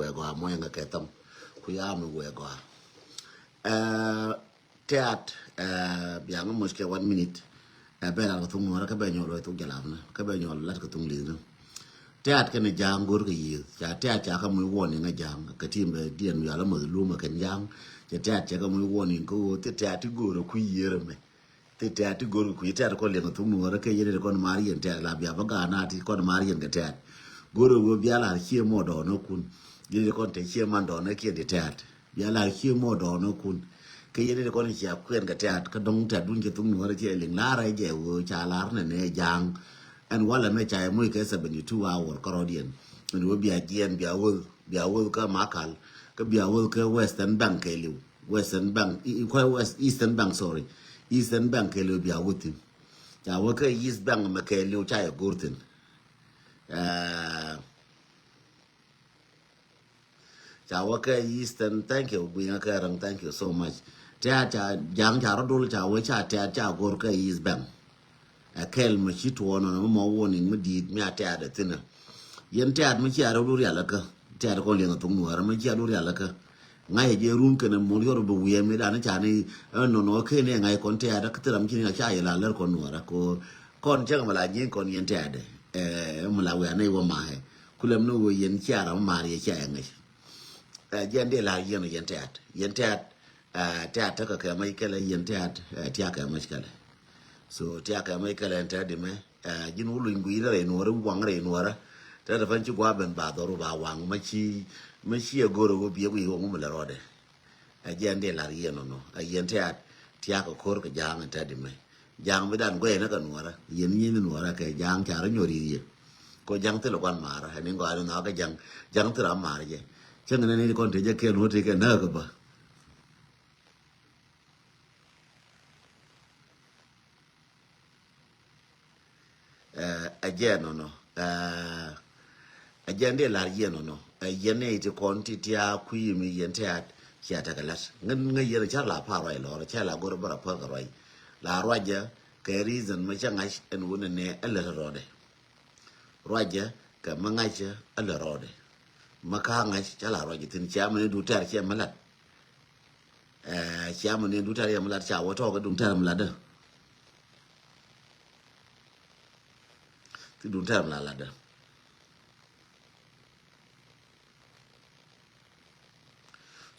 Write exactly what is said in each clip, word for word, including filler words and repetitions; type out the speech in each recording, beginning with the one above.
Wee gɔaa muɔ̱yɛ ŋa kɛ tham. Ku ya mi wee gɔaa. Ɛɛ, tɛ̈t, ɛɛ, biaŋ muc kɛ one minute. Ɛɛ, bɛ lar kɛ thuk nuɔrä kä bɛ nyɔl wee thuk jalapnä kä bɛ nyɔl lat kɛ thuk li̱thni. Tɛ̈t kɛn ja̱a̱ŋ go̱r kɛ yiëth ca tɛ̈t ca kä muc warning ɛ ja̱a̱ŋ kɛ tim bɛ diɛn wial ɛ muɔth lum ɛ kɛn ja̱a̱ŋ. Cɛ tɛ̈t cɛ kä muc warning kä ɣöö thi tɛ̈t ti go̱r ɛ kui̱ yiëër ɛmɛ. Ti tɛ̈t ti go̱r kɛ kui̱ tɛ̈t kɔn liɛŋ kɛ thuk nuɔrä kɛ yɛn ti kɔn mar yɛn tɛ̈t la bia bä gaat na ti kɔn mar yɛn kɛ tɛ̈t. Go̱r ɛ wee bia lar cie mɔ dɔɔnä kun. Yɛn ti kɔn te cie man dɔɔnä kiɛn ti tɛ̈t. Bia lar cie mɔ dɔɔnä kun. Kɛ yɛn ti kɔn cia kuɛn kɛ tɛ̈t kä dɔŋ tɛ̈t dun cɛ thuk nuɔrä cie liŋ lar ɛ jɛ wee ca lar nɛ nɛ ja̱a̱ŋ. Ɛn walɛ mɛ ca yɛ moc kɛ seventy two hour kärɔ̱diɛn. Ɛn wee bia jiɛn bia wee bia wee kä Makal kä bia wee kä Western Bank kɛ liw. Western Bank, i, i, kɔc West, Eastern Bank, sorry. Eastern Bank kɛɛliw bia wä thi̱n. Ca wä kä East Bank mɛ kɛɛliw ca yɛ go̱r thi̱n. Ɛɛ, ca wä kä Eastern, thank you, guiŋä kɛ räŋ, thank you so much. Tɛ̈t ca ja̱a̱ŋ ca rɔ dol ca wä ca tɛ̈t ca go̱r kä East Bank. Ɛ kɛl mɛ ci tuɔɔn nɔnɔ mi mɔ warning mi di̱i̱t mi a tɛ̈t ɛ thi̱n ɛ. Yɛn tɛ̈t mi cia rɛw du rial ɛ kä tɛ̈t kɔn liɛŋ ɛ thok nuɔɔrɛ mi cia du rial ɛ kä. Ŋa̱c ɛ jɛ run kɛnɛ mol yɔr bi wiɛɛm mi dan ca ni ɛ nɔnɔ ɛ ken ɛ ŋa̱c kɔn tɛ̈t ɛ kä thil ram ci ni ŋa̱c ca yɛ la lɛr kɔn nuɔɔrɛ ko kɔn cäŋ mi la nyieny kɔn yɛn tɛ̈t ɛ. Ɛ mi la wiaa nɛy wä ma̱a̱ ɛ kulɛm ni wee yɛn cia ram maar yɛ cia yɛ ŋäc. Ɛ jɛn dee la̱r yɛn ɔ yɛn tɛ̈t yɛn tɛ̈t. Ɛ tɛ̈t tekɛ kɛ mac kɛlɛ yɛn tɛ̈t ɛ tiakɛ mac kɛlɛ. So tiakɛ mac kɛlɛ ɛn tɛ̈t di mɛ. Ɛ ji̱n wä luny gui̱i̱rä rɛy nuɔrä waŋ rɛy nuɔrä. Tɛ̈t ɛ pan ci gua̱a̱ ben ba dhɔru ba waŋ ma ci ma ci ɛ go̱rä wä biɛ gui̱i̱ wä ŋumɛ lɛ rɔɔdɛ. Ɛ jiɛn dee la̱r yɛn nɔnɔ ɛ yɛn tɛ̈t tiakɛ ko̱r kɛ ja̱a̱ŋ ɛn tɛ̈t di mɛ. Ja̱a̱ŋ bi dan guɛy ni kɛ nuɔrä yɛn nyieny ni nuɔrä kɛ ja̱a̱ŋ ca rɔ nyɔr yi̱ yɛ. Ko ja̱a̱ŋ thilɛ gua̱n ma̱a̱rä ɛn in gɔaa ni nhɔakä ja̱a̱ŋ ja̱a̱ŋ thilɛ a ma̱a̱rä jɛ. Cäŋ ni ni kɔn te jɛ kiɛn wä te kɛ näk kɛ bä. Ɛ jɛ nɔnɔ ɛ jɛ ndɛ lar yɛ nɔnɔ ɛ yɛn ni ti kɔn ti tia kui̱ mi yɛn tɛ̈t cia tekɛ lat ŋä ŋä yɛn car la par ruac lɔr cia la gor bara pär kɛ ruac la ruac jɛ kɛ reason mɛ cɛ ŋa̱c ɛn wun ni ɛ lät rɔɔdɛ. Ruac jɛ kɛ mɛ ŋa̱c ɛ lät rɔɔdɛ mɛ ka ŋa̱c ca la ruac jɛ thin cia mɛ ni du tɛ̈r cia mɛ lat. Ɛ cia mɛ ni du tɛ̈r yɛ mɛ lat ca wä tɔɔk ɛ duŋ tɛ̈r mɛ latdä. Ti duŋ tɛ̈r mɛ la latdä.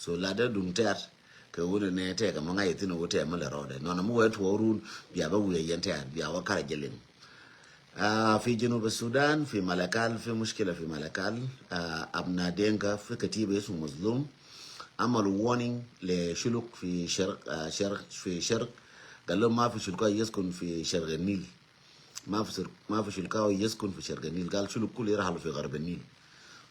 So latdä duŋ tɛ̈r kɛ wunɛ nɛ tɛkɛ mɛ ŋa̱c ɛ thin wä tɛ̈r mɛ lɛ rɔɔdɛ nɔnɔ mi wee tuɔɔk run bia bä wiɛ yɛn tɛ̈r bia wä karɛ jɛ liŋ. آه، في جنوب السودان، في ملكال، في مشكلة في ملكال. آه، أبناء دينكا في كتيبة اسمه مظلوم عملوا warning لشلوك في شرق، آه، شرق، في شرق. قال لهم ما في شلوكاوي يسكن في شرق النيل. ما في سر-، ما في شلوكاوي يسكن في شرق النيل. قال شلوك كله يرحلوا في غرب النيل.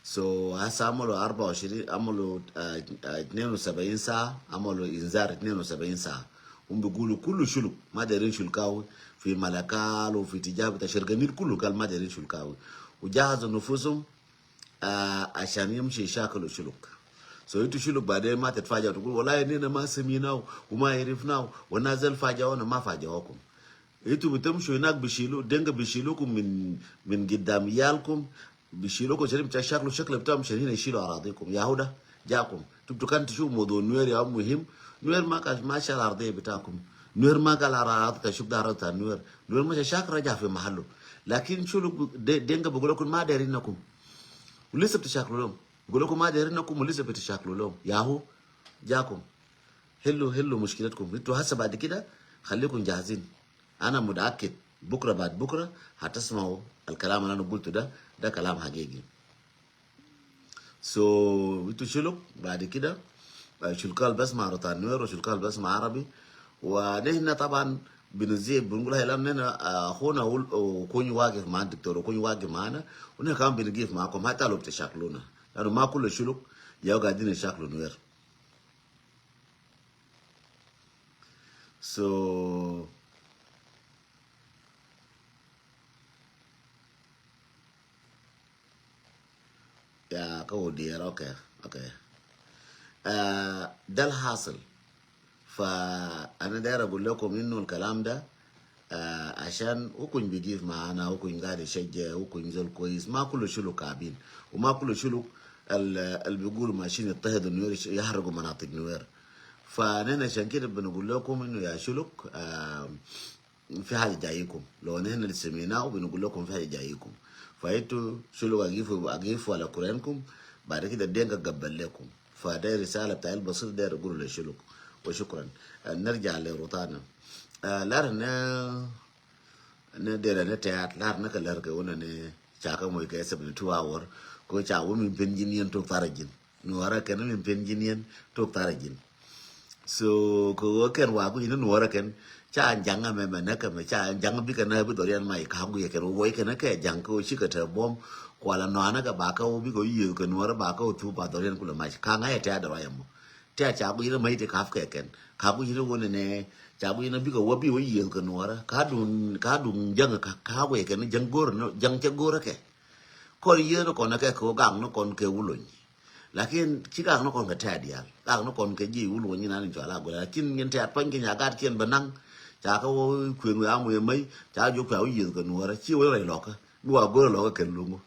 So هسه عملوا أربعة وعشرين، عملوا، آه، آه، اثنين وسبعين ساعة، عملوا إنذار اثنين وسبعين ساعة. هم بيقولوا كل شلوك ما دايرين شلوكاوي في ملكال وفي تجابة شرق النيل كله، قال ما دايرين شلوكاوي. وجهزوا نفوسهم، آه، عشان يمشي يشاكلوا شلوك. So انتوا شلوك بعدين ما تتفاجئوا تقول والله إننا ما سمعناه وما عرفناه والناس ديل فاجئونا، ما فاجئوكم. انتوا بتمشوا هناك بيشيلوا، دينكا بيشيلوكم من، من قدام عيالكم، بيشيلوكم شديد، بتاع شكله شكل بتاعهم عشان هنا يشيلوا أراضيكم. ياهو ده جاكم. انتوا كان تشوفوا موضوع نوير يا مهم. نوير ما كان، ما شال أرضية بتاعكم. نوير ما قال أراضي كشوف ده أرض بتاع نوير. نوير مشى شاك رجع في محله. لكن شو لو دي-، دينكا بيقول لكم ما دايرينكم. ولسه بتشاكلوا لهم. بيقول لكم ما دايرينكم ولسه بتشاكلوا لهم. ياهو جاكم. حلوا، حلوا مشكلتكم. انتوا هسه بعد كده خليكم جاهزين. أنا متأكد بكرة بعد بكرة هتسمعوا الكلام اللي أنا قلته ده، ده كلام حقيقي. So انتوا شلوك بعد كده، آه، شلوكاوي بسمع روتين نوير وشلوكاوي بسمع عربي. ونحن طبعا بنزيد بنقول هاي لأن نحن، آه، أخونا ول-، وكوني واقف معنا، دكتور وكوني واقف معنا، ونحن كمان بنقف معكم حتى لو بتشاكلونا، لأنه ما كل شلوك ياو قاعدين يشاكلوا نوير. So يا كو دير، okay، okay. آه، ده الحاصل. فأنا داير أقول لكم إنه الكلام ده، آه، عشان وكون بيقيف معانا، وكون قاعد يشجع، وكون زول كويس، ما كل شلوك كابين، وما كل شلوك، ال-، اللي بيقولوا ماشيين يضطهدوا النوير، يحرقوا مناطق نوير. فنحن عشان كده بنقول لكم إنه يا شلوك، آه، في حاجة جايكم. لو نحن اللي سمعناه بنقول لكم في حاجة جايكم. فأنتوا شلوك أقيفوا، أقيفوا على كورانكم، بعد كده دينكا قبل لكم. فده رسالة بتاع البسيط ده أقوله لشلوك. وشكرا. آه، نرجع لروتانا. آه، لارنا Ni derɛ ni tɛ̈t lar ni kɛ lär kɛ wunɛ ni ca kɛ moc kɛ seventy two hour. Kɛ ca wä min pen ji̱n yɛn tok tharɛ ji̱n. Nuɔrɛ kɛn min pen ji̱n yɛn tok tharɛ ji̱n. So kɛ wä kɛn wa ku ji̱n nuɔrɛ kɛn ca jaŋ mɛ mɛ nɛ kɛ mɛ ca jaŋ bikɛ nɛ bi dhɔriɛn mac ka guiɛ kɛn wä kɛn kɛ jaŋ kɛ wä cikɛ tɛ buɔm. Kualɛ nɔanɛ kɛ ba kɛ wä bikɛ wä yiëth kɛ nuɔrɛ ba kɛ wä thup ba dhɔriɛn kulɛ mac ka ŋa̱c tɛ̈t rɔyɛ mɔ. Tɛ̈t ca guic ni mäc ti kap kɛ kɛn. Ka guic ni wä ni nɛ ca guic ni bikɛ wä bi wä yiëth kɛ nuɔrä. Ka duŋ, ka duŋ jäŋ ka, ka wee kɛn jäŋ go̱r ni jäŋ cɛ go̱rä kɛ. Kɔn yiëth ni kɔn kɛ kɛ wä gak ni kɔn kɛ wä lony. Lakin ci gak ni kɔn kɛ tɛ̈t diaal. Gak ni kɔn kɛ ji̱ wä lony ni nan in cɔal a guic. Lakin nyin tɛ̈t pany kɛ nya gat kiɛn bɛ naŋ. Ca kɛ wä kuën wee am wee mäc. Ca jɔ kua wä yiëth kɛ nuɔrä. Ci wä rɛy lɔkä. Mi wa go̱r lɔkä kɛn luŋu.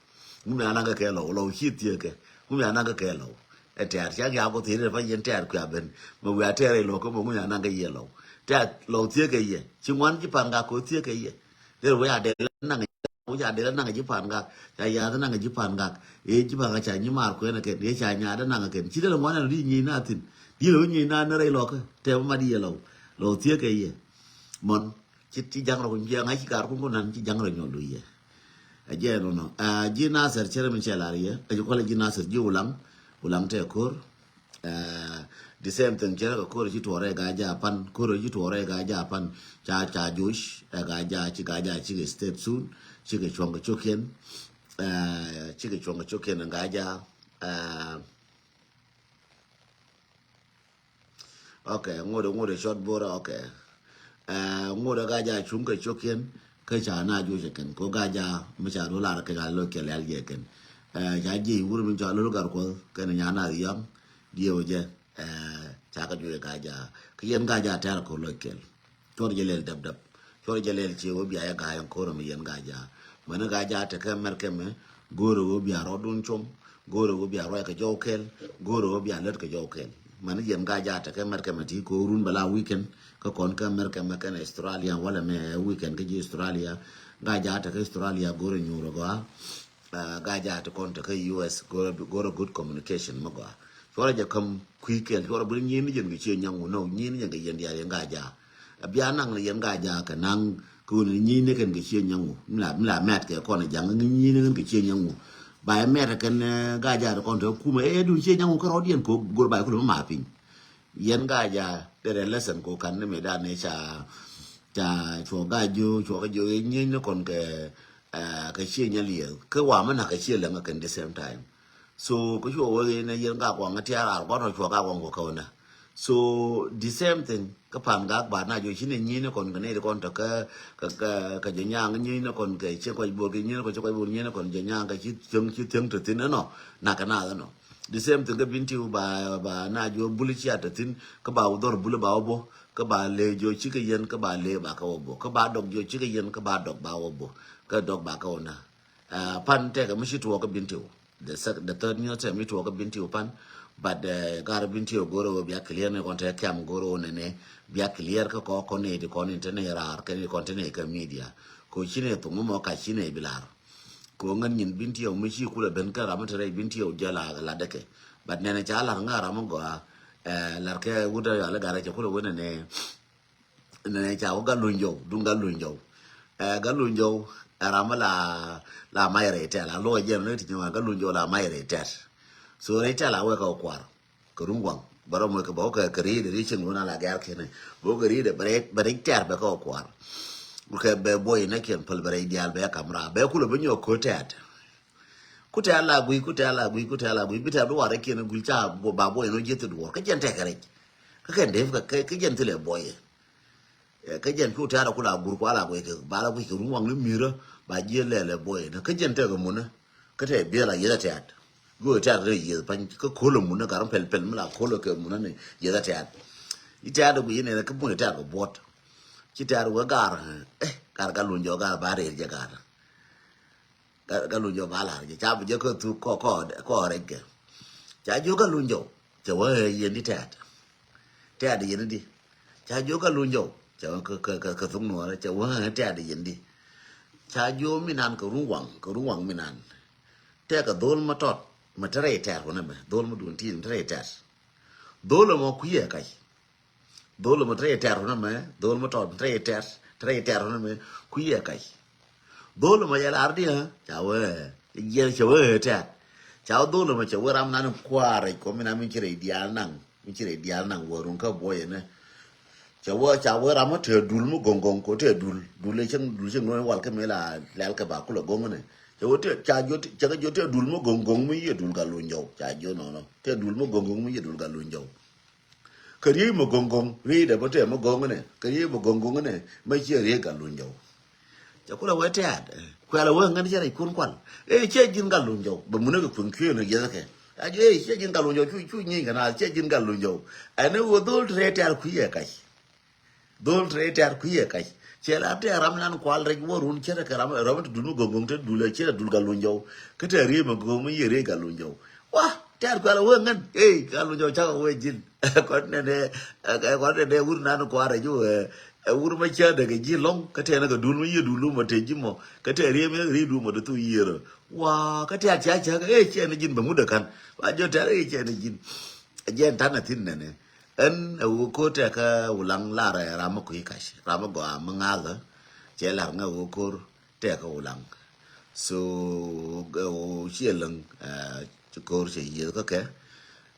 Ŋu mi anaŋ kɛ kɛ lɔw, lɔw ci thiek kɛ. Ŋu mi anaŋ kɛ kɛ lɔw. Ɛ tɛ̈r ca ŋiak ku thiec rɛ pa yɛn tɛ̈r kua ben. Mɛ wiaa tɛ̈r rɛy lɔkä mɛ ŋu mi anaŋ kɛ yɛ lɔw. Tɛ̈r lɔw thiek kɛ yɛ. Ci ŋuan ji̱ pan gak kɛ thiek kɛ yɛ. Derɛ wec a dɛl naŋ, wec a dɛl naŋ ji̱ pan gak. Ca yath naŋ ji̱ pan gak. Ee ji̱ pan gak ca nyi maar kuɛn kɛn. Ee ca nyaat naŋ kɛn. Ci dɛl ŋuan ɛn di nyic na thi̱n. Di lɛ wec nyic na ni rɛy lɔkä. Tɛ̈r ma di yɛ lɔw. Lɔw thiek kɛ yɛ. Mɔn. Ci, ci jaŋ rɔ ku jiɛŋ a ci gar kun kun nan ci jaŋ rɔ nyɔl lu yɛ. A jɛ nɔ nɔ. A ji̱ Nasir cɛrɛ mi cɛ lar yɛ. A ji̱ kɔlɛ ji̱ Nasir ji̱ Ulaŋ. Ulaŋ tɛ ko̱r. A, the same thing cɛrɛ kɛ ko̱r ci tuɔrɛ ga ja pan. Ko̱r ci tuɔrɛ ga ja pan. Ca, ca Josh. A ga ja ci ga ja ci kɛ step soon. Ci kɛ cuɔŋ kɛ cok kɛn. A, ci kɛ cuɔŋ kɛ cok kɛn ga ja. A, Ok, ŋot, ŋot short bora, ok. Eh, ŋot ga ja cuŋ kɛ cok kɛn, kä ca na juɔc kɛn, ko ga ja mi ca lo lar kɛ ca lo kɛ lɛl jɛ kɛn. Eh, ca jiɛ wur mi ca lo gar kuɔth, kɛn nya na riam, diɛ wä jɛ, eh, ca kɛ juɔc ga ja. Kä yɛn ga ja tɛr ko lo kɛl. Cuɔr jɛ lɛl däp däp. Cuɔr jɛ lɛl ci wä bia yɛ ga̱a̱c ɛn ko̱r ɛmɛ yɛn ga̱a̱c ja̱a̱. Mäni ga̱a̱c ja̱a̱ tekɛ mɛr kɛmɛ. Go̱o̱rɛ wä bia rɔɔdun com. Go̱o̱rɛ wä bia ruac kɛ jɔw kɛl. Go̱o̱rɛ wä bia lät kɛ jɔw kɛl. Mäni yɛn ga̱a̱c ja̱a̱ tekɛ mɛr kɛmɛ ti ko̱run bɛ la weekend. Kä kɔn kä mɛr kɛmɛ kɛn Australia walɛ mɛ weekend kä ji̱ Australia. Ga̱a̱c ja̱a̱ tekɛ Australia go̱o̱rɛ nyuurɛ gɔaa. Ah, ga̱a̱c ja̱a̱ ti kɔn tekɛ U S go̱o̱rɛ, go̱o̱rɛ good communication mi gɔaa. Cuɔrɛ jɛ käm kui̱ kɛl cuɔrɛ bi nyi̱i̱n ni jɛn kɛ cië nyaŋ wun nɔ nyi̱i̱n ni jɛn kɛ yɛn diaal yɛn ga̱a̱c ja̱a̱. A bia naŋ ni yɛn ga̱a̱c ja̱a̱ kɛ naŋ kɛ wun ni nyi̱i̱n ni kɛn kɛ cië nyaŋ wun. Mi la, mi la mɛt kɛ kɔn ja̱a̱ ni nyi̱i̱n ni kɛn kɛ cië nyaŋ wun. Ba yɛ mɛt kɛn, eh, ga̱a̱c ja̱a̱ ti kɔn tekɛ kumɛ, eh, dun cië nyaŋ wun kärɔɔdiɛn kɛ go̱o̱r ba yɛ kulɛ mi ma piny. Yɛn ga̱a̱c ja̱a̱ derɛ lesson kɛ wä kan ni mi dan ni ca, ca cuɔ ga̱a̱c jiö, cuɔ kɛ jiö, eh, nyi̱i̱n ni kɔn kɛ, eh, kɛ cië nyaliɛth. Kä wa mi nak kɛ cië läŋä kɛn the same time. So kä cuɔ wee nɛ yɛn ka kuaŋ tiaar ar gua̱n rɔ cuɔ ka kuaŋ kɔ käwä nɛ. So the same thing kä pan gak ba na jɔ ci ni nyi ni kɔn kɛ ni kɔn tɔ kä, kä, kä, kä jɛ nyaŋ nyi ni kɔn kɛ ci kuac bor kɛ nyi ni kɔn ci kuac bor nyi ni kɔn jɛ nyaŋ kɛ ci thiäŋ ci thiäŋ tɔ thin ɛnɔ. Na kɛ na ɛnɔ. The same thing kä bin ti ba, ba na jɔ bul ci a tɔ thin kä ba wä dhɔr bul ba wä bo kä ba le jɔ ci kɛ yɛn kä ba le ba kä wä bo kä ba dɔk jɔ ci kɛ yɛn kä ba dɔk ba wä bo kä dɔk ba kä wä na. Ah, pan tɛkɛ mi ci tuɔɔk kä bin tiw. The sec-, the third news tɛ mi tuɔɔk kä bin tiw pan. But, eh, gar bin tiw go̱rɛ wä bia clear ni kɔn tɛ kiam go̱rɛ wä nɛnɛ. Bia clear kä kɔ kɔn ni ti kɔn internet rar kɛ ni kɔn internet kä media. Ko ci ni thum mɔ ka ci ni bilar. Ko ŋän nyin bin tiw mi ci kulɛ ben kä ram mi tɛ rɛy bin tiw jɛ la, la dɛkɛ. But nɛnɛ ca lar ŋa ram mi gɔa, eh, lar kɛ wut a yɔal gar cɛ kulɛ wä nɛnɛ. Nɛ ca wä Gat Luny Jɔw, duŋ Gat Luny Jɔw. Ɛ, Gat Luny Jɔw, ɛ ram mi la, la mac rɛy tɛt, la lo̱k ɛ jɛn ni ti nyɔŋ Gat Luny Jɔw la mac rɛy tɛt. So rɛy tɛt la wek kɛ kuar, kɛ rum waŋ. Bɛ rɔ moc kɛ bɛ wä kɛ, kɛ ri̱i̱dɛ ri cieŋ lun a la gɛr kɛn. Bɛ wä kɛ ri̱i̱dɛ bɛ rɛy, bɛ rɛy tɛt bɛ kɛ kuar. Kɛ bɛ buɔy nɛ kiɛn päl bɛ rɛy diaal bɛ kam raar. Bɛ kulɛ bɛ nyɔk ko̱ tɛt. Ku tɛ̈r la guic, ku tɛ̈r la guic, ku tɛ̈r la guic, bi tɛ̈r bi warɛ kiɛn guic ca ba buɔy nɔ jieth ti duɔr. Kä jɛn tɛkɛ rɛc. Kä kɛn dee kä, kä jɛn thilɛ buɔyɛ. Ɛ, kä jɛn cu tɛ̈r ku la gur ku ala guic kɛ, ba la guic kɛ rum waŋ ni mi̱rä, ba jieth lɛl ɛ buɔyɛ. Kä jɛn tɛkɛ munä. Kä tɛ biɛl a yieth a tɛ̈t. Guic tɛ̈t rɛ yieth pany, kä ko̱l ɛ munä, gat rɔ pɛl pɛl mi la ko̱l ɛ kɛ munä ni yieth a tɛ̈t. I̱ tɛ̈t guic inɛ kä munä tɛ̈t kɛ buɔt. Ci tɛ̈t wee gar, eh, gar Gat Luny Jɔw gar ba rɛl jɛ gar. Gat, Gat Luny Jɔw ba lar jɛ, ca bi jɛ kä thuk kɔ, kɔ, kɔ rɛc kɛ. Ca jiök Gatluny Jɔw, cɛ wee yɛn di Tɛ̈t. Tɛ̈t yɛn di. Ca jiök Gatluny Jɔw, cɛ wee kɛ, kɛ, kɛ, kɛ thok Nuɔɔrɛ, cɛ wee Tɛ̈t yɛn di. Ca jiök mi nan kɛ run waŋ, kɛ run waŋ mi nan. Tɛ̈t kɛ dhol ma tɔt, ma te rɛy tɛ̈r wä nɛ mɛ, dhol ma duun tin ma te rɛy tɛ̈r. Dhol ma kui̱ ɛ kac. Dhol ma te rɛy tɛ̈r wä nɛ mɛ, dhol ma tɔt ma te rɛy tɛ̈r, te rɛy tɛ̈r wä nɛ mɛ, kui̱ ɛ kac. Dhol ma yɛ lar di, ha? Ca wee, yɛ cɛ wee Tɛ̈t. Ca wee dhol ma cɛ wee ram nan kuaar rɛc kɔ mi nan mi ci rɛy diaal naŋ, mi ci rɛy diaal naŋ wä run kä buɔyɛ nɛ. Ca wee, ca wee ram ma te dul mi go̱ŋ go̱ŋ kɔ te dul, dul cäŋ, dul cäŋ nɔ wal kä mi la lɛl kɛ ba kulɛ go̱ŋ nɛ. Ca wee te, ca jiök, ca kɛ jiök te dul mi go̱ŋ go̱ŋ mi yɛ dul Gatluny Jɔw. Ca jiök nɔnɔ. Te dul mi go̱ŋ go̱ŋ mi yɛ dul Gatluny Jɔw. Kä riey mi go̱ŋ go̱ŋ, riey dɛ bä tɛ mi go̱ŋ nɛ, kä riey mi go̱ŋ go̱ŋ nɛ, mɛ ciɛ riey Gatluny Jɔw. Cɛ kulɛ wee Tɛ̈t, eh, kuɛl a wee ŋän cɛ rɛc kun kual. Eh, ciɛ ji̱n Gatluny Jɔw, bɛ mun ɛ kɛ kueŋ kuëë ni giɛth kɛ. A jɛ, eh, ciɛ ji̱n Gatluny Jɔw, cu, cu nyieny kɛ naath, ciɛ ji̱n Gatluny Jɔw. Ɛn ɛ wee dhol te rɛy tɛ̈r kui̱ ɛ kac. Dhol te rɛy tɛ̈r kui̱ ɛ kac. Cɛ la tɛ̈r ram nan kual rɛc wä run cɛ rɛ kɛ ram, ram te dul mi go̱ŋ go̱ŋ te dul ɛ cɛ dul Gatluny Jɔw. Kä te riey mi go̱ŋ mi yɛ riey Gatluny Jɔw. Wa, tɛ̈r kuɛl a wee ŋän. Ey, Gatluny Jɔw cakɛ wee ji̱n. Kɔn nɛnɛ, kɔn nɛnɛ wur nan kuaar rɛc wä, ɛ wur ma cä dɛ kɛ ji̱ lɔŋ. Kä tɛn kɛ dul mi yɛ dul ma te ji̱ mɔ. Kä te riey mi riey dul ma te thu yiër. Wa, kä tɛ̈r ca cak, ey, cɛ ni ji̱n bɛ ŋut ɛ kan. Wa jɔ tɛ̈r, ey, cɛ ni ji̱n. Jɛ ɛn ta̱n a thi̱n nɛnɛ. Ɛn ɛ wä ko̱r tɛkä Wulaŋ lar ɛ ram mi kui̱ kac. Ram mi gɔaa mi ŋa̱thä. Cɛ lar ŋɛ wä ko̱r tɛkä Wulaŋ. So, ɛ wä ciɛ läŋ, ɛ, ci ko̱r cɛ yieth kä kɛ.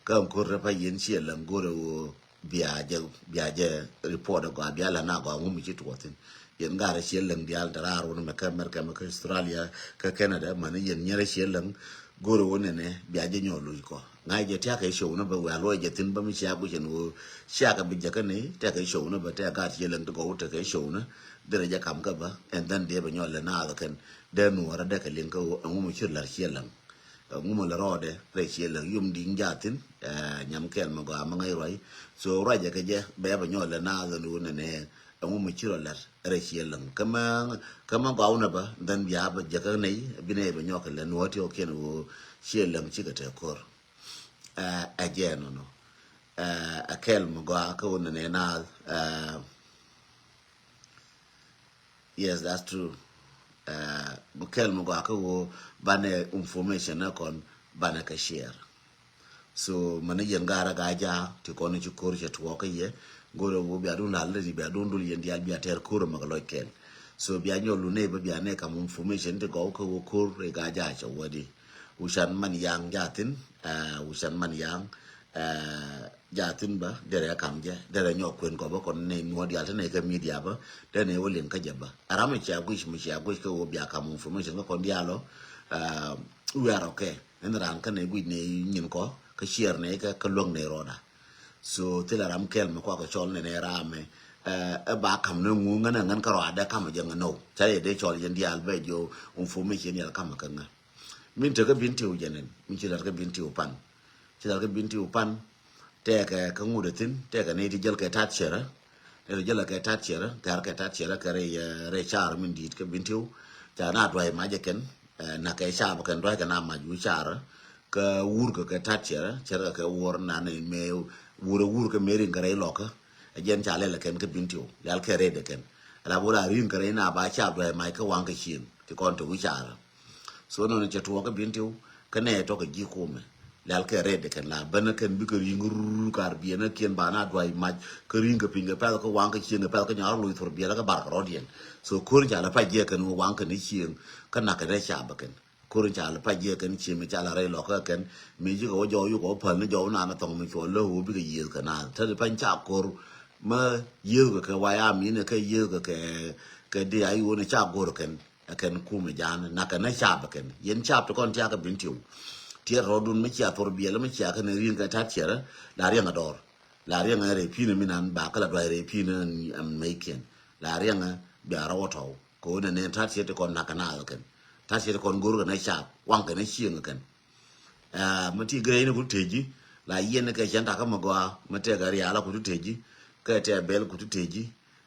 Kä ɛn ko̱r tɛ pa yɛn ciɛ läŋ go̱r ɛ wä bia jɛ, bia jɛ report ɛ gɔaa, bia lɛ na gɔaa ŋu mi ci tuɔthin. Yɛn garɛ ciɛ läŋ diaal tɛ raar wun mɛ kä America, mɛ kä Australia, kä Canada, mani yɛn nyɛrɛ ciɛ läŋ go̱r ɛ wä nɛnɛ bia jɛ nyɔɔ luc kɔ. Ŋa̱c jɛ tiakɛ show ni bä, wia luɔc jɛ thi̱n bä mi cia guic ɛn ɣöö cia kɛ bi jɛ kä ni, tiakɛ show ni bä, tiakɛ gaat ciɛ läŋ ti gɔw, tiakɛ show ni. Derɛ jɛ kam kä bä, and then dee bɛ nyɔl lɛ naath kɛn. Dee nuɔɔrä dee kɛ liŋ kä ɣöö ɛŋu mi ci lär ciɛ läŋ. Ɛŋu mi lɛ rɔɔdɛ rɛy ciɛ läŋ, yom di̱i̱ŋ jaa thi̱n, eh, nyam kɛl mi gɔaa mi ŋäc ruac. So ruac jɛ kɛ jɛ, bɛ bɛ nyɔl lɛ naath ɛn ɣöö nɛnɛ ɛŋu mi ci rɔ lär rɛy ciɛ läŋ. Kä mɛ, kä mɛ gɔaa wunɛ bä, then bia bɛ jɛ kä nɛy, bi nɛy bɛ nyɔk kɛ lɛ nuɔɔr ti ɣɔkiɛn ɣöö ciɛ läŋ cikɛ te ko̱r. Ɛ, ɛ jɛ nɔnɔ. Ɛ, ɛ kɛl mi gɔaa kä wun nɛ naath, ɛ, yes, that's true. Ɛ, mi kɛl mi gɔaa kä wun banɛ information nɛ kɔn banɛ kɛ share. So mani yɛn garɛ gaa jaa ti kɔn ci ko̱r cɛ tuɔɔk kä yɛ. Go̱rɛ wun bia dun lal ni bia dun dul yɛn diaal bia tɛr ko̱r mɛ kɛ lɔc kɛl. So bia nyɔl lu nɛ bä bia nɛ kam information ti gɔw kä wun ko̱r ɛ gaa jaa cɛ wä di. Wucan man yaŋ jathin, eh, wucan man yaŋ, eh, jathin bä, derɛ kam jɛ, derɛ nyɔk kuen kɔ bä kɔn ni nuɔ dial tini kɛ media bä, derɛ ni wä liŋ kä jɛ bä. Aram mi cia guic, mi cia guic kɛ wä bia kam information kä kɔn dial ɔ, eh, we are okay. Ɛn ran kä ni guic ni nyin kɔ, kä share ni kɛ, kä luäŋ ni rɔda. So thil aram kɛl mi kua kɛ cɔl ni ni ram mi, eh, ɛ ba kam ni ŋu ŋän ɛ ŋän kä rɔda kam jɛ ŋän nɔ. Ca yɛ dee cɔl yɛn dial bɛ jo information yɛl kam kä ŋän. Min tekä Bentiu jɛnɛn, min ci lat kä Bentiu pan. Ci lat kä Bentiu pan, tɛkɛ kä ŋut ɛ thin, tɛkɛ ni ti jäl kɛ tat cɛrɛ. Ni ti jäl kɛ tat cɛrɛ, gɛr kɛ tat cɛrɛ kɛ rɛy, eh, rɛy car min di̱i̱t kä Bentiu. Ca na duay mac ɛ kɛn, eh, na kɛ ca bä kɛn duay kɛ na mac wi̱i̱ car. Kä wur kɛ kɛ tat cɛrɛ, cɛrɛ kɛ kɛ wur na ni mɛ wur ɛ wur kɛ mɛ rin kɛ rɛy lɔkä. Ɛ jɛn ca lɛl ɛ kɛn kä Bentiu, lɛl kɛ rɛy dɛ kɛn. Ala bor a rin kɛ rɛy na ba ca duay mac kä waŋ kɛ cieŋ, ti kɔn te wi̱i̱ car. So nɔnɔ cɛ tuɔɔk kä Bentiu, kä nɛ tɔk kɛ ji̱ kumɛ. Lɛl kɛ rɛt kɛn la bänä kɛn bikɛ ri̱ŋ rur kar biɛnä kiɛn ba na duay mac, kä ri̱ŋ kɛ piny kɛ pɛl kä waŋ kɛ cieŋ kɛ pɛl kä nyar loc thor biɛlä kä bar kɛ rɔ̱diɛn. So ko̱r ca lɛ pac jɛ kɛn waŋ kɛn cieŋ, kä nak kɛn rɛ ca bä kɛn. Ko̱r ca lɛ pac jɛ kɛn cieŋ mi ca lɛ rɛy lɔkä kɛn, mi ji̱ kɛ wä jɔw yuk kɛ wä päl ni jɔw naan thɔŋ mi cuɔ lä wä bikɛ yiëth kɛ naan. Tä di pac ca ko̱r mä yiëth kɛ kɛ waya mi ni kɛ yiëth kɛ kɛ, kɛ di a yuɔni ca go̱r kɛn. Ɛ kɛn kumɛ jan nak kɛn ɛ cap ɛ kɛn. Yɛn cap ti kɔn tiak kɛ Bentiu. Tiɛt rɔɔdun mi cia thor biɛl mi cia kɛn ri̱n kɛ tat cɛrɛ. La riɛŋ ɛ dɔr. La riɛŋ ɛ rɛy pi̱n mi nan ba kä la duay rɛy pi̱n ɛn mɛy kiɛn. La riɛŋ ɛ bia rɔw ɛ tɔw. Kɛ wä nɛ nɛn tat cɛrɛ ti kɔn nak kɛ naath ɛ kɛn. Tat cɛrɛ ti kɔn go̱r kɛn ɛ cap. Waŋ kɛn ɛ cieŋ ɛ kɛn. Ɛ, mi ti gɛrɛ in ku ti tëë ji̱, la yiɛn kɛ cɛn takä mi gɔaa, mi tɛkɛ rial ku ti tëë ji̱, kɛ tɛɛ bɛl ku ti tëë ji̱,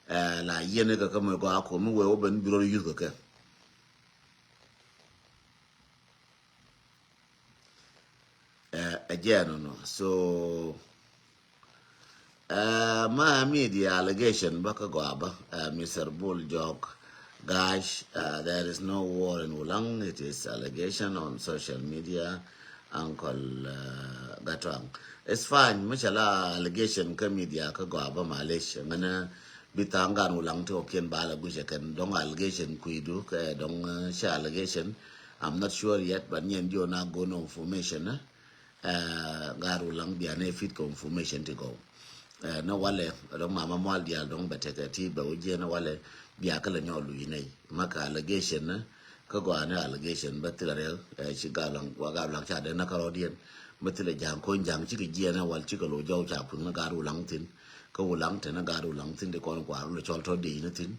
ɛ, la yiɛn kɛ kä mi gɔaa ku mi wee wä ben bi rɔl yuth kɛ kɛ. Ɛ, Ɛ jɛn nɔ. So, uh, ma media allegation bä kä gɔaa bä, uh, Mister Bull Jok, gosh, uh, there is no war in Ulang. It is allegation on social media, Uncle, uh, Gatwang. It's fine. Mɛ cɛ la allegation kä media kä gɔaa bä, malish. Ŋänä bi thaŋ gan Ulang ti wä kiɛn ba la guic ɛ kɛn dɔŋ allegation kuidu kɛ dɔŋ, uh, cɛ allegation. I'm not sure yet, but nyɛn jiɔ na go no information, eh? Ɛ, gaat Ulang bia nɛ fit kɛ information ti gɔw. Ɛ, ni walɛ dɔŋ mama mual dial dɔŋ bɛ tekɛ ti bɛ wä jiɛ ni walɛ bia kä lɛ nyɔk luc nɛy. Ma kɛ allegation ni kä gɔaa ni allegation bä thilɛ rɛl, ɛ, ci gaat Ulang, wa gaat Ulang ca dee na kä rɔɔdiɛn. Bä thilɛ ja̱a̱ŋ ko̱ny ja̱a̱ŋ cikɛ jiɛ ni wal cikɛ lo̱c jɔw ca kui̱ŋ ni gaat Ulang thin. Kä Ulang te ni gaat Ulang thin ti kɔn kuar wulɛ cɔl tɔ dee ni thin.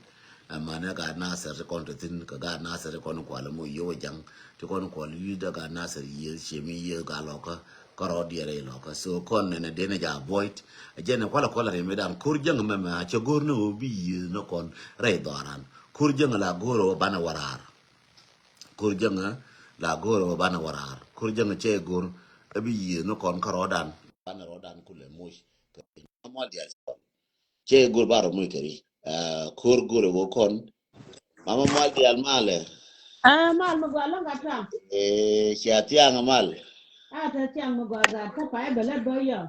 Ɛmɛnɛ gaat Nasir ti kɔn te thi̱n, kɛ gaat Nasir ti kɔn kual mɔ yiëë wä ja̱ŋ, ti kɔn kual yiëë dee gaat Nasir yiëë ciemi yiëë gaat lɔkä kä rɔɔdiɛ rɛy lɔkä. So kɔn nɛnɛ denɛ ja avoid. Ɛ jɛn ɛ kualɛ kualɛ rɛy mëëdan ko̱r jäŋ mɛmɛ a cɛ go̱r ni ɣöö bi yiëë ni kɔn rɛy dhɔaran. Ko̱r jäŋ la go̱r ɣöö banɛ wä raar. Ko̱r jäŋ la go̱r ɣöö banɛ wä raar. Ko̱r jäŋ cɛ go̱r ɛ bi yiëë ni kɔn kä rɔɔdan. Banɛ rɔɔdan kulɛ moc. Kɛ mual dial. Cɛ go̱r ba rɔ muc kɛ ri. Ah, ko̱r go̱r ɛ wä kɔn. Mama mual dial malɛ. Ah, mal mi gɔaa lɔŋ ka twaŋ. Eh, cia thiaŋ mal. Ah, te thiaŋ mi gɔaa gat kä pay bɛ lɛ bä yɔ.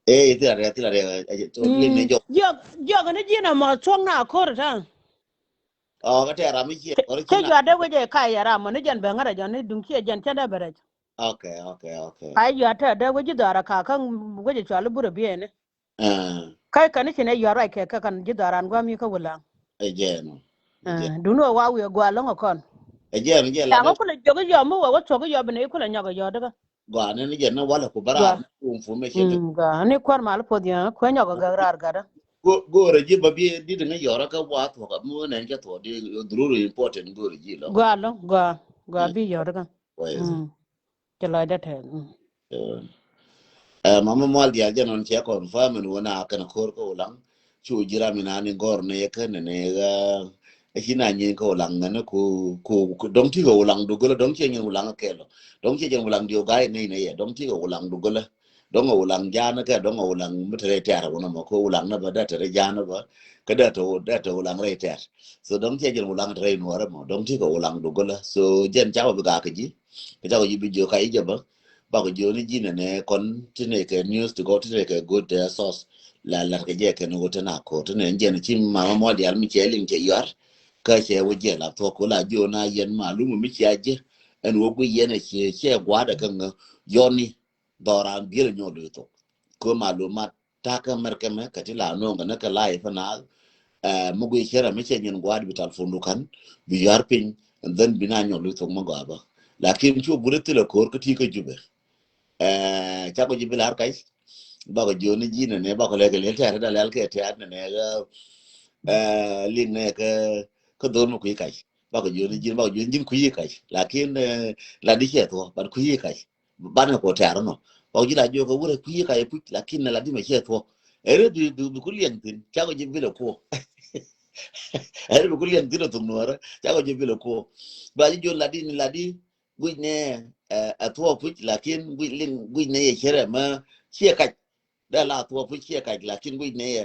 Eh, thila rɛ, thila rɛ, eh, to, mm, ni jɔk. Jɔk, jɔk ni ji̱n a mɔ thuɔŋ na ko̱r ta. Oh, ka tɛ ram mi cie, kɔr cie na dee wecɛ ka yɛ ram mɔ ni jɛn bɛ ŋa̱t a jɔn ni duŋ cie jɛn cɛ dee bɛ rɛc. Okay, okay, okay. Ka yɔ tɛ dee wecɛ dhɔra ka, ka wecɛ cual burɛ biɛ ni. Ah. Kä kɛn ci nɛ yɔr ruac kɛ kɛ kɛn ji̱ dhɔran gua̱a̱m yi kä Wulaŋ. Ɛ jɛn ɔ. Ɛ jɛn. Duŋni wä wa wi̱i̱ gua̱a̱ lo̱ŋ ɔ kɔn. Ɛ jɛn ɔ jɛn la. Cakɔ kulɛ jiök i̱ yɔm mi wä wä thuɔ̱k i̱ yɔm bi nɛ i̱ kulɛ nyɔk i̱ yɔt ikä. Gɔaa nɛn i̱ jɛn ni walɛ ku bä raar ni ku information. Mm, gɔaa ni kuäär mal puɔth yɛn kuɛ nyɔk i̱ gɛk raar gatdä. Go̱o̱rɛ ji̱ bä bi dit ŋä yɔrä kä wa thuɔ̱k mi wä nɛn cä thuɔ̱k di dhururi important go̱o̱rɛ ji̱ lɔ. Gɔaa lɔ gɔaa gɔaa bi yɔt ikä. Cɛ lɔcdä tɛth. Ɛ, mama mual dial jɛ nɔn cɛ confirm ni wä na kɛn ko̱r kä Wulaŋ. Cu ji̱ ram ina ni gɔr ni kɛn ni ɛ ci na nyin kä Wulaŋ ni ku ku dɔŋ ti kä Wulaŋ du gölä dɔŋ cɛ nyin Wulaŋ kɛl. Dɔŋ cɛ jɛn Wulaŋ diɔ gai ni ni yɛ dɔŋ ti kä Wulaŋ du gölä. Dɔŋ a Wulaŋ jan kɛ dɔŋ a Wulaŋ mi te rɛy tɛr wun mɔ kä Wulaŋ ni bä dɛ te rɛy jan bä kä dɛ te dɛ te Wulaŋ rɛy tɛr. So dɔŋ cɛ jɛn Wulaŋ te rɛy nuɔrɛ mɔ dɔŋ ti kä Wulaŋ du gölä. So jɛn ca wä bi gaa kä ji̱. Kɛ cakɔ ji̱ bi jiök ka i̱ jɛ bä. Bakɔ jiök ni ji̱ nɛnɛ kɔn ti nɛ kɛ news ti gɔw ti nɛ kɛ good, eh, source. La lat kɛ jɛ kɛn ɣöö ti na ko̱r ti nɛ jɛn ci mama mual dial mi cɛ liŋ cɛ yuar. Kä cɛ wä jɛ la thuɔk kɛ la jiök na yɛn malum mi cia jɛ. Ɛn wä gui yɛn ɛ ciɛ cɛ gua̱a̱dɛ kä ŋä yɔni. Dhɔran biel nyɔk luth thok. Kɛ malum ma ta̱a̱ kä mɛr kɛmɛ kɛ ti la no̱o̱ŋ kɛ ni kɛ live na. Ɛ, mi gui cɛ rɛ mi cɛ nyin gua̱a̱dɛ bi telephone du kan bi yuar piny. And then bi na nyɔk luth thok mi gɔaa bä. Lakin cu burɛ thilɛ ko̱r kä ti kä Jubɛ. Ɛ, cakɔ ji̱ bi lar kac. Bakɔ jiök ni ji̱ nɛnɛ bakɔ lɛ kɛ lɛl tɛ̈r da lɛl kɛ tɛ̈r nɛnɛ kä, ɛ, liŋ nɛ kä, kä dhor mi kui̱ kac. Bakɔ jiök ni ji̱ bakɔ jiök ni ji̱ kui̱ kac. Lakin, ɛ, la di cɛ thuɔ ban kui̱ kac. Banɛ kɔ tɛ̈r nɔ. Bakɔ ji̱ la jiök kɛ wurɛ kui̱ kac puc lakin nɛ la di mɛ cɛ thuɔ. Ɛrɛ bi bi bi ku liɛŋ thin cakɔ ji̱ bi lɛ kuɔ. Ɛrɛ bi ku liɛŋ thin ɔ thuk nuɔrɛ cakɔ ji̱ bi lɛ kuɔ. Ba ji̱ jiök la di ni la di. Guic ni, ɛ, ɛ thuɔɔk puc lakin guic liŋ guic ni yɛ cierɛ mɛ ciɛ kac. Dee la thuɔɔk puc ciɛ kac lakin guic ni yɛ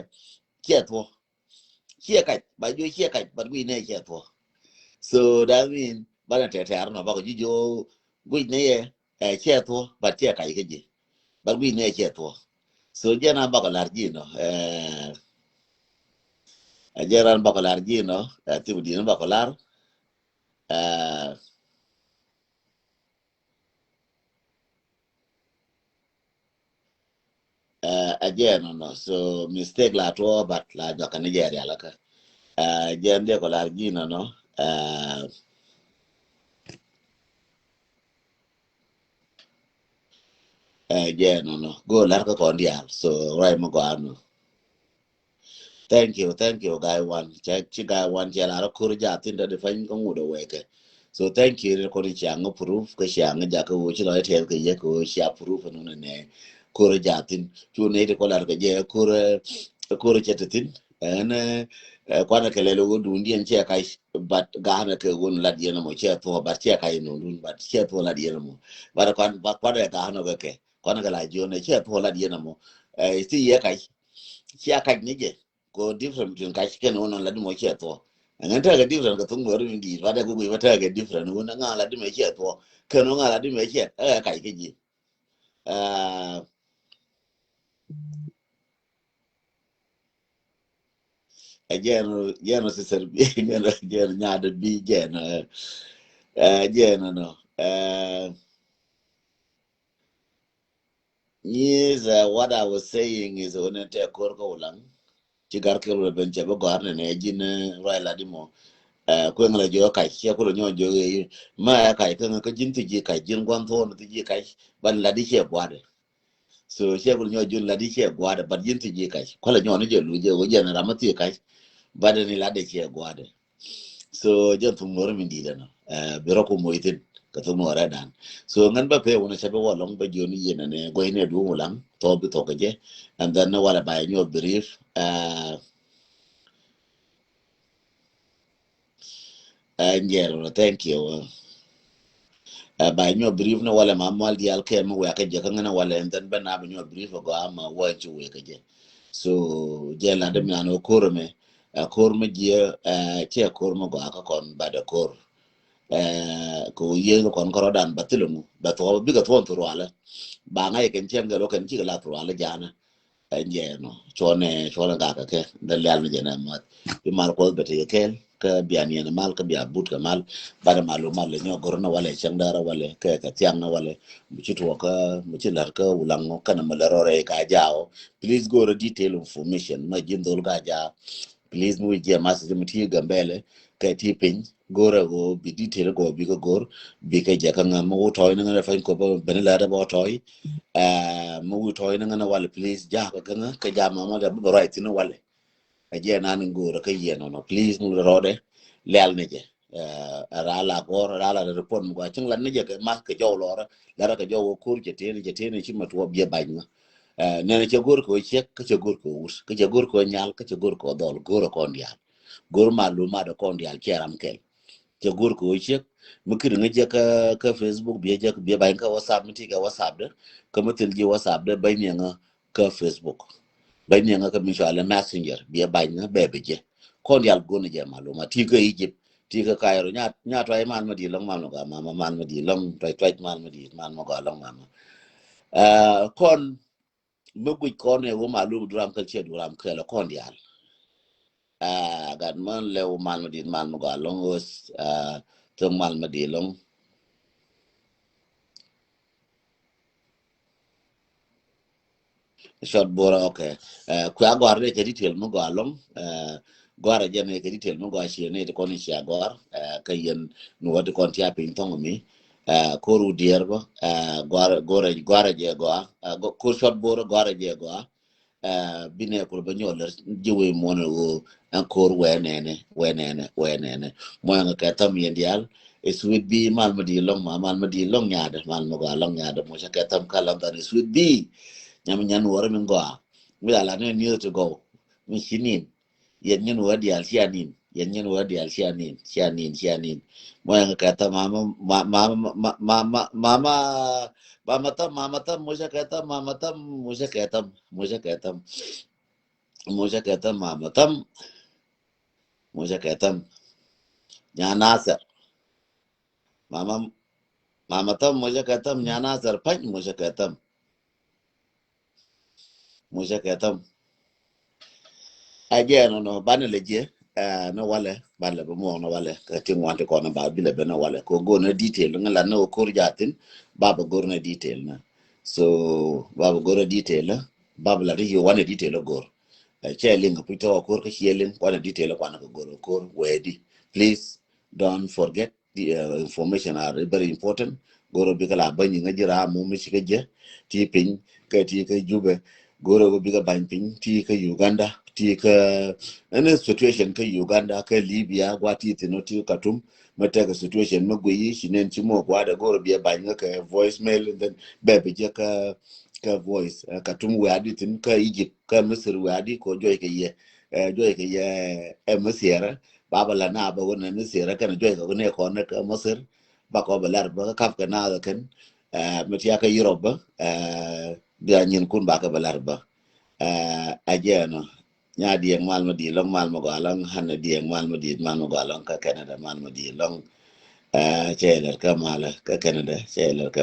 ciɛ thuɔɔk. Ciɛ kac ba jiök ciɛ kac but guic ni yɛ ciɛ thuɔɔk. So that mean banɛ tɛtɛr nɔ bakɔ ji̱ jiök guic ni yɛ, ɛ, ciɛ thuɔɔk but ciɛ kac kä ji̱. But guic ni yɛ ciɛ thuɔɔk. So jɛn an bakɔ lar ji̱ nɔ, ɛ, ɛ jɛn an bakɔ lar ji̱ nɔ, ɛ, thim di̱n bakɔ lar. Ɛ, ɛ, ɛ jɛn nɔ nɔ. So mistake la tuɔ but la jɔk kɛ ni jɛ rial kä. Ɛ, jɛn dee kɔ lar ji̱ nɔ nɔ. Ɛ, ɛ jɛn nɔ nɔ. Go lar kä kɔn dial. So ruac mi gɔaa nɔ. Thank you, thank you, guy one. Cɛ ci guy one cɛ lar ko̱r jathin dɛ di pany kä ŋut ɛ wɛkɛ. So thank you ri kɔn cia ŋä proof kä cia ŋä jakä wä ci lɔ itɛth kɛ yɛ kɛ wä cia proof ɛn wunɛ nɛ ko̱r jathin. Cu nɛ ti kɔ lar kɛ jɛ ko̱r, ko̱r cɛ ti thin. Ɛn, ɛ, kuanɛ kɛ lɛl wä dun diɛn cɛ kac but ga̱a̱nɛ kɛ wun lat yɛn mɔ cɛ thuɔ but cɛ kac nɔ dun but cɛ thuɔ lat yɛn mɔ. But kuan, but kuanɛ ga̱a̱nɛ kɛ kɛ. Kɔn kɛ la jiɔn ɛ ciɛ thuɔ lat yɛn amɔ. Ɛ ti yɛ kac. Ciɛ kac ni jɛ. Ko different between kac kɛn wä nɔn lat mɔ ciɛ thuɔ. Ɛŋɛn tekɛ different kɛ thuk mɔri mi diit. Ba dɛ kukui ba tekɛ different wä ŋa lat mɔ ciɛ thuɔ. Kɛn wä ŋa lat mɔ ciɛ ɛ kac kɛ ji̱. Ɛ Ɛ jɛn, jɛn sister bi, jɛn, jɛn nyaade bi, jɛn, ɛ, ɛ, jɛn nɔ. Ɛ, nyi is, ɛ, what I was saying is, wä ni tɛ kor kä Ulaŋ. Ci gar kɛ wä ben cɛ bi gɔr ni nɛ ji̱n, ɛ, ruay la di mɔ. Ɛ, kueŋ la jɔ kac, cɛ kulo nyɔ jɔ, ɛ, ma ɛ kac, kueŋ kä ji̱n ti ji̱ kac, ji̱n guan thon ti ji̱ kac, ban la di cɛ buadɛ. So cɛ kul nyɔ jun la di cɛ guadɛ, but ji̱n ti ji̱ kac. Kualɛ nyɔ ni jɛ lu jɛ wä jɛn ram ma ti kac. But ni la di cɛ guadɛ. So jɛn thum nuɔr mi di dɛ nɔ. Ɛ, bi rɔ ku moy thin. Ka thum nuɔr ɛ dan. So ŋän ba pɛ wun cɛ bi wä lɔŋ ba jun yɛn ni goy ni du Ulaŋ. Thɔ bi thɔ kɛ jɛ. And then ni walɛ ba nyɔ brief. Ɛ, Ɛ, njɛl wä, thank you. Ɛ, ba nyɔ brief ni walɛ ma mual dial kɛ mi wɛ kä jɛ kä ŋän walɛ, and then bɛ na bi nyɔ brief gɔ ama wä ci wɛ kä jɛ. So jɛ la de mi an kor mi, ɛ, kor mi jɛ, ɛ, cɛ kor mi gɔ aka kɔn ba de kor. Ɛ, ko yɛ kɔn kɔrɔ dan ba thil mu ba thɔ bi ka thɔ thɔ rualɛ. Ba ŋa yɛ kɛn cɛn gɛ ro kɛn ci la thɔ rualɛ jana. Ɛ jɛ nɔ cuɔnɛ, cuɔnɛ gakɛ kɛ dɛ lial ni jɛ nɛ math. Bi mal Kuɔth bɛ tekɛ kɛl kä bia niɛn mal kä bia but kɛ mal. Banɛ mal wä mal lɛ nyɔ gor ni walɛ cɛŋ dara walɛ kɛ kɛ thiaŋ ni walɛ. Mi ci tuɔk kä mi ci lar kä Ulaŋ kɛnɛ mi lɛ rɔ rɛy ka jaw. Please go rɛ detail information ma ji̱n dhol ka jaw. Please mi wi̱c jiɛ message mi ti Gambɛlɛ kɛ ti piny. Go̱rɛ ɣöö bi detail gɔɔ bikɛ go̱r bikɛ jɛ kä ŋa̱m mi wä tɔ̱ɔ̱c ni ŋa̱n rɛ fa̱ny kop bä ben lɛ rɛ bä tɔ̱ɔ̱c. Ɛ, mi wä tɔ̱ɔ̱c ni ŋa̱n walɛ please jakä kä ŋa̱ kɛ jam mama dɛ bä bä ruac thin walɛ. Ɛ jɛ nan in go̱rɛ kä yɛ nɔnɔ please mi rɔɔdɛ lɛl ni jɛ. Ɛ ra la gɔr ra la report mi gɔa cieŋ la ni jɛ kɛ math kɛ jɔw lɔrɛ la rɛ kɛ jɔw wä ko̱r cɛ teni cɛ teni ci ma tuɔ biɛ bac ŋa̱. Ɛ nɛnɛ cɛ go̱r kɛ wä ciek kä cɛ go̱r kɛ wä wut kä cɛ go̱r kɛ wä nyal kä cɛ go̱r kɛ wä dhɔl go̱r kɔn diaal. Go̱r ma lu ma dɛ kɔn diaal cɛ ram kɛl. Cɛ go̱r kɛ wä ciek mi kiri ŋä jɛ kä kä Facebook biɛ jɛ biɛ ba̱ny kä WhatsApp mi ti kɛ WhatsApp dɛ kä mi thil ji̱ WhatsApp dɛ ba̱ny ni ŋä kä Facebook. Ba̱ny ni ŋä kä mi cualɛ Messenger biɛ ba̱ny ŋä bɛ bi jɛ. Kɔn diaal go̱r ni jɛ ma lu ma ti kä Egypt ti kä Cairo nya nya tuay mal ma di lɔŋ mal ma gɔa mama mal ma di lɔŋ tuay tuay mal ma di mal ma gɔa lɔŋ mama. Ɛ kɔn mi guic kɔn ɛ wä malum duram kä ciɛ duram kɛl kɔn diaal. Ɛ gat män lɛ wä mal mi dit mal mi gɔa lɔŋ wä. Ɛ thok mal mi dit lɔŋ. Short bora, okay. Ɛ kua gɔar dɛ kɛ detail mi gɔa lɔŋ. Ɛ gɔar ɛ jɛ nɛ kɛ detail mi gɔa ciɛ nɛ ti kɔn ciɛ gɔar. Ɛ kɛ yɛn ni wä ti kɔn tia piny thɔŋ mi. Ɛ kor wä diɛɛr bä. Ɛ gɔar gɔar gɔar jɛ gɔa. Ɛ kor short bora gɔar jɛ gɔa. Ɛ binɛ kul bä nyɔl ji̱ wee muɔn ɛ ɣöö ɛn ko̱r wee nɛnɛ wee nɛnɛ wee nɛnɛ. Muɔn ɛ kɛ thäm yɛn diaal. Ɛ sweet bi mal mi di lɔŋ ma mal mi di lɔŋ nyaadɛ mal mi gɔaa lɔŋ nyaadɛ mucä kɛ thäm ka lɔŋ than ɛ sweet bi. Nyam nyan wä rɛ min gɔaa mi ala ni nieth ti gɔw mi ci nin. Yɛn nyin wä diaal cia nin. Yɛn nyin wä diaal cia nin cia nin cia nin. Muɔn ɛ kɛ thäm mama mama mama mama mama mama thäm mama thäm mucä kɛ thäm mama thäm mucä kɛ thäm mucä kɛ thäm. Mucä kɛ thäm mama thäm. Mucä kɛ thäm. Nya Nasir. Mama mama thäm mucä kɛ thäm nya Nasir pany mucä kɛ thäm. Mucä kɛ thäm. Ɛ jɛ nɔnɔ banɛ lɛ jiɛ. Ɛ ni walɛ banɛ lɛ bä muɔk ni walɛ kɛ ti ŋuan ti kɔn ba bilɛ bɛ ni walɛ kɛ go̱r ni detail ni la ni wä ko̱r jathin. Ba bä go̱r ni detail ni. So ba bä go̱r ni detail ni. Ba bä la ti yɛ wanɛ detail ni go̱r. Ɛ cɛ liŋ puc tɔk a ko̱r kä ciɛ liŋ kuanɛ detail kuanɛ kɛ go̱r a ko̱r wɛɛdi. Please don't forget the, uh, information are very important. Go̱r a bikɛ la bä nyiŋ a ji̱ ram mum mi cikɛ jɛ ti piny kɛ ti kä Jubɛ. Go̱r a bikɛ bany piny ti kä Uganda ti kä any situation kä Uganda kä Libya gua ti thin ti Katum. Mɛ tɛk situation mɛ gui ci nen ci mɔ gua dɛ go̱r a bikɛ bany kɛ voice mail and then bɛ bi jɛ kä kä voice. Ɛ Katum wɛɛdi thin kä Egypt kä Misir wɛɛdi kɔ juɔc kɛ yɛ. Ɛ juɔc kɛ yɛ ɛ Misir. Ba bä la na bä wä nɛ Misir kɛn juɔc kɛ nɛ kɔn nɛ kä Misir. Ba kɔ bä lar bä kä kap kɛ na kɛn. Ɛ, mi tiakä Europe bä, ɛ, bia nyinkun bakɛ bä lar bä. Ɛ, a jɛɛnɔ. Nya Diɛŋ Mal mi di̱i̱t lɔŋ, Mal mi gɔaa lɔŋ, Hanɛ Diɛŋ Mal mi di̱i̱t, Mal mi gɔaa lɔŋ kä Canada, Mal mi di̱i̱t lɔŋ. Ɛ, cɛ lɛr kä Mal kä Canada, cɛ lɛr kä